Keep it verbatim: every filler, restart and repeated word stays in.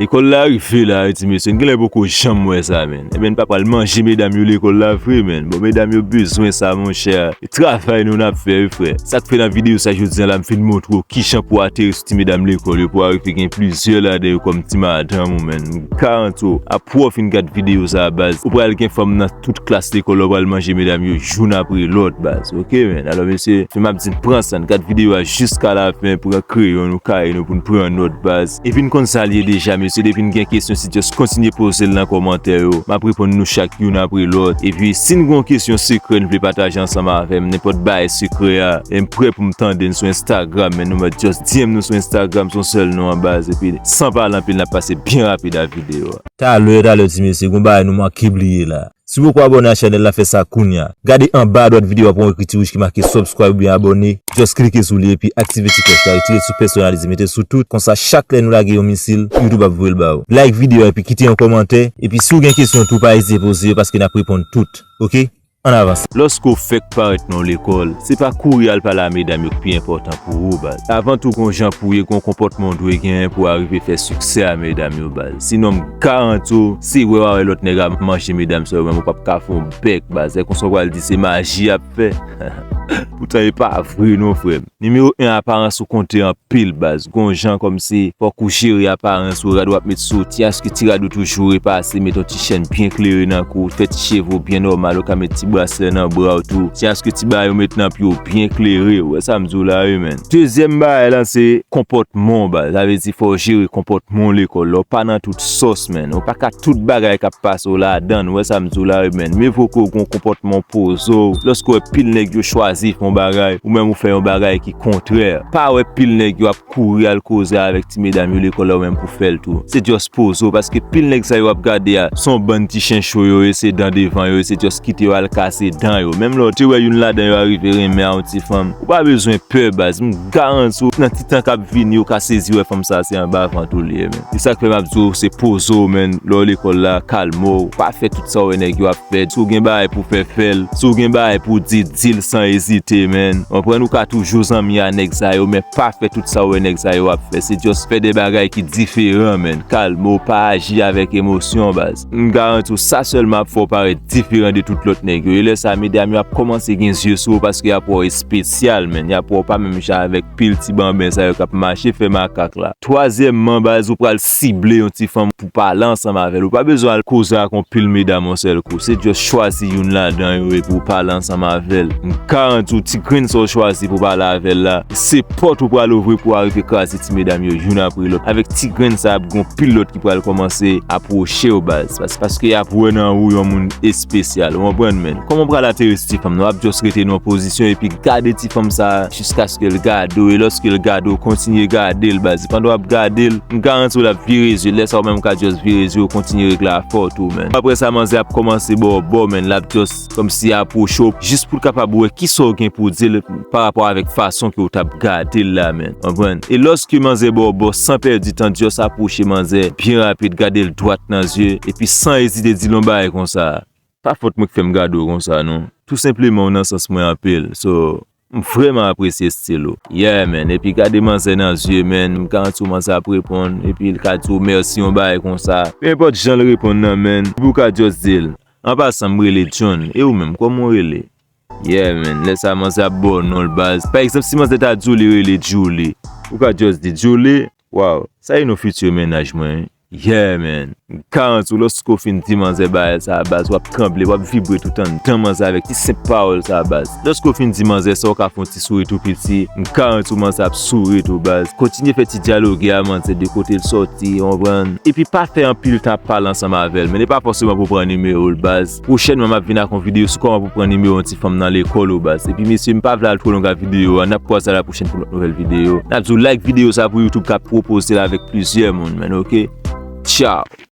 Lekòl la rive la, wi, ti mesye. N genlè poko janm wè sa, menn. Ebyen, n pa pral manje medam yo lekòl la vre, menn. Bon, medam yo bezwen sa, monchè. E travay nou n ap fè, wi, frè. Sa k fè nan videyo sa jodi a la, m fin montre w kijan pou ateri sou ti medam lekòl yo, pou arive gen plizyè ladan yo kòm ti madanm ou, menn. M garanti w, apre w fin gad videyo sa, baz, ou pral gen fanm nan tout klas lekòl la, ou pral manje medam yo youn apre lòt, baz. Oke, menn. Alò, mesye, fè m ap di n pran sa, n gad videyo a jiska lafen, pran kreyon nou, kaye nou pou n pran nòt, baz. Epi n konn sa l ye deja, mesye, depi n gen kesyon, se just kontinye poze l nan kòmantè yo. M ap reponn nou chak youn apre lòt. Epi, si n gen yon kesyon sekrè n vle pataje ansanm avè m, nenpòt bagay sekrè a, e m prè pou m tande n sou Instagram, men nou mèt just D M nou sou Instagram, se yon sèl non an, baz. Epi, san pale anpil, n ap pase byen rapid a videyo a. Talè, talè, ti mesye, gon bagay nou manke bliye la. Si w poko abòne a chanèl la, fè sa kounye a. Gade anba adwat videyo a, w ap wè yon ekriti wouj ki make subscribe oubyen abòne. Just klike sou li epi aktive ti klòch la, retire l sou pèsonalize, mete l sou tout. Konsa, chak lè nou lage yon misil, YouTube ap voye l ba w. Like videyo a epi kite yon kòmantè. Epi si w gen kesyon tou, pa ezite poze yo paske n ap reponn tout. Oke? Ann avanse. Lòske w fèk parèt nan yon lekòl, se pa kouri al pale a medam yo k pi enpòtan pou ou, baz. Avan tou, gon jan pou w ye, gon konpòtman w dwe genyen pou w arive fè siksè a medam yo, baz. Sinon, m garanti w, se wè w a wè lòt nèg ap manje medam sa yo, menm ou p ap ka fè yon bèk, baz. Se konsa w pral di se maji y ap fè. Poutan, e pa vre non, frè m. Nimewo en, aparans ou konte anpil, baz. Gon jan kòmsi fòk ou jere aparans ou, rad w ap met soti, aske ti rad ou toujou repase, met yon ti chèn byen klere nan kou, fè ti cheve w byen nòmal, ou ka met ti braslè nan bra w tou. Ti aske ti bagay ou met nan pye w byen klere, ou wè sa m di w la, wi, menn. Dezyèm bagay la, se konpòtman w, baz. Sa vle di fò w jere konpòtman w lekòl la. Ou pa nan tout sòs, menn. Ou pa ka tout bagay k ap pase w ladan l, ou wè sa m di w la, wi, menn. Mye vo ke w gen yon konpòtman w poze w. Lòske w wè pil nèg yo chwazi fè yon bagay, ou menm ou fè yon bagay ki kontrè. Pa wè pil nèg yo ap kouri al koze avèk ti medam yo lekòl la, ou menm pou fè l tou. Se just poze w, paske pil nèg sa yo ap gade a, se yon bann ti chen cho yo ye, se dan devan yo ye, se just kite yo al kase dan yo. Menm lè w te wè youn ladan yo arive renmen a yon ti fanm, ou pa bezwen pè, baz. M garanti w, nan ti tan k ap vini, ou ka sezi wè fanm sa a se anba vant ou li ye, menn. E sa k fè m ap di w, se poze w, menn. Lè w lekòl la, kalme w. Pa fè tout sa w wè nèg yo ap fè. Si w gen bagay pou fè, fè l. Si w gen bagay pou di, di l san ezite, menn. Konprann, ou ka toujou zanmi a nèg sa yo, men pa fè tout sa w wè nèg sa yo ap fè. Se just fè de bagay ki diferan, menn. Kalme w, pa aji avèk emosyon, baz. M garanti w, sa sèlman ap fè w parèt diferan de tout lòt nèg yo. E lè sa, medam yo ap kòmanse gen zye sou ou paske y ap wè w espesyal, menn. Y ap wè w pa menm jan avèk pil ti banben sa yo k ap mache fè makak la. Twazyèmman, baz, ou pral sible yon ti fanm pou pale ansanm avè l. Ou pa bezwen al koze ak yon pil medam yon sèl kou. Se just chwazi youn ladan yo epi w pale ansanm avè l. M garanti w, ti grenn sa w chwazi pou pale avè l la, se pòt ou pral ouvri pou w arive kraze ti medam yo youn apre lòt. Avèk ti grenn sa, ap gen pil lòt ki pral kòmanse apwoche w, baz. Pas-, paske y ap wè nan ou yon moun espesyal. Ou konprann, menn? Kòman w pral ateri sou ti fanm nan? W ap just rete nan yon pozisyon epi gade ti fanm sa a jiskaske l gade w. E lòske l gade w, kontinye gade l, baz. Pandan w ap gade l, m garanti w l ap vire zye l. Lè sa a, ou menm ou ka just vire zye w, kontinye regle afè w tou, menn. Apre sa, manzè ap kòmanse ba w bò, menn. L ap just kòmsi apwoche w, jis pou l kapab wè kisa w gen pou di l pa rapò avèk fason ke w t ap gade l la, menn. Konprann? E lòske manzè ba w bò, san pèdi tan, just apwoche manzè byen rapid, gade l dwat nan zye, epi san ezite di l yon bagay konsa. Pa fòt mwen k fè m gade w konsa, non. Tou senpleman, w nan sans mwen anpil. So, m vrèman apresye stil ou. Yeah, man. Epi gade manzè nan zye, man. M garanti w manzè ap reponn. Epi l ka di w mèsi yon bagay konsa. Pe enpòt jan l reponn nan, man. Epi w ka just di l, an pasan, m rele John. E ou menm, kòman w rele? Yeah, man. Lè sa, manzè ap ba w non l, baz. Pa egzanp, si manzè ta di w li rele Julie, ou ka just di, Julie, waw, sa e non fiti mennaj mwen, wi. Yeah, man. M garanti w, lòske w fin di manzè bagay sa a, baz, w ap tranble, w ap vibre tout anndan manzè avèk ti senp pawòl sa a, baz. Lòske w fin di manzè sa, w ka fè yon ti souri tou piti. M garanti w, manzè ap souri tou, baz. Kontinye fè ti dyaloge a manzè de kote l sòti, w konprann? Epi pa fè anpil tan ap pale ansanm avè l, men e pa fòseman pou pran nimewo l, baz. Pwochènman, m ap vin ak yon videyo sou kòman pou pran nimewo yon ti fanm nan lekòl ou, baz. Epi, mesye, m pa vle al twò long ak videyo a. N ap kwaze a la pwochèn pou lòt nouvèl videyo. N ap di w like videyo sa pou YouTube ka pwopoze l avèk plizyè moun, man, oke? Tchaw!